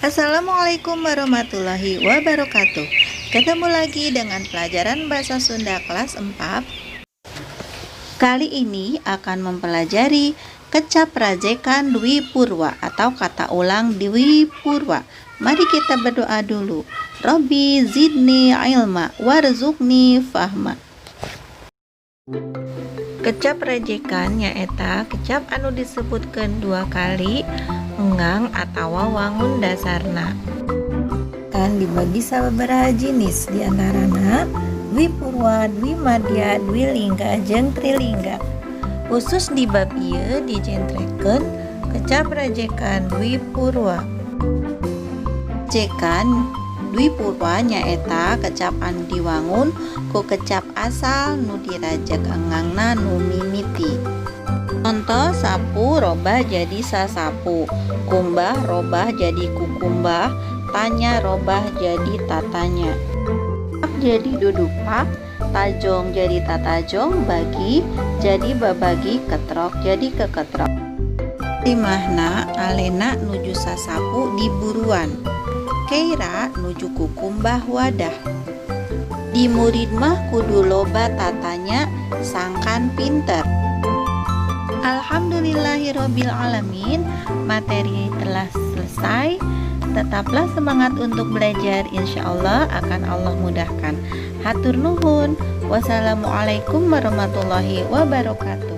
Assalamualaikum warahmatullahi wabarakatuh. Ketemu lagi dengan pelajaran Bahasa Sunda kelas 4. Kali ini akan mempelajari kecap rajekan dwipurwa atau kata ulang dwipurwa. Mari kita berdoa dulu. Robbi zidni ilma warzuqni fahma. Kecap rajekan nyaeta kecap anu disebutkan dua kali engang atawa wangun dasarna. Kan dibagi sababaraha jenis, diantarana dwi purwa, dwi madya, dwi lingga, jeung trilingga. Khusus di bab ieu dijentrekeun kecap rajekan dwi purwa. Rajekan dwi purwa nyaeta kecap anu diwangun ku kecap asal nu dirajek engangna nu mimiti. Contoh, sapu robah jadi sasapu, kumbah robah jadi kukumbah, tanya robah jadi tatanya. Jadi dudupak, tajong jadi tatajong, bagi jadi babagi, ketrok jadi keketrok. Imahna Alena nuju sasapu di buruan. Keira nuju kukumbah wadah. Di murid mah kudu loba tatanya sangkan pinter. Alhamdulillahirabbil alamin, materi telah selesai. Tetaplah semangat untuk belajar, insya Allah akan Allah mudahkan. Hatur nuhun. Wassalamualaikum warahmatullahi wabarakatuh.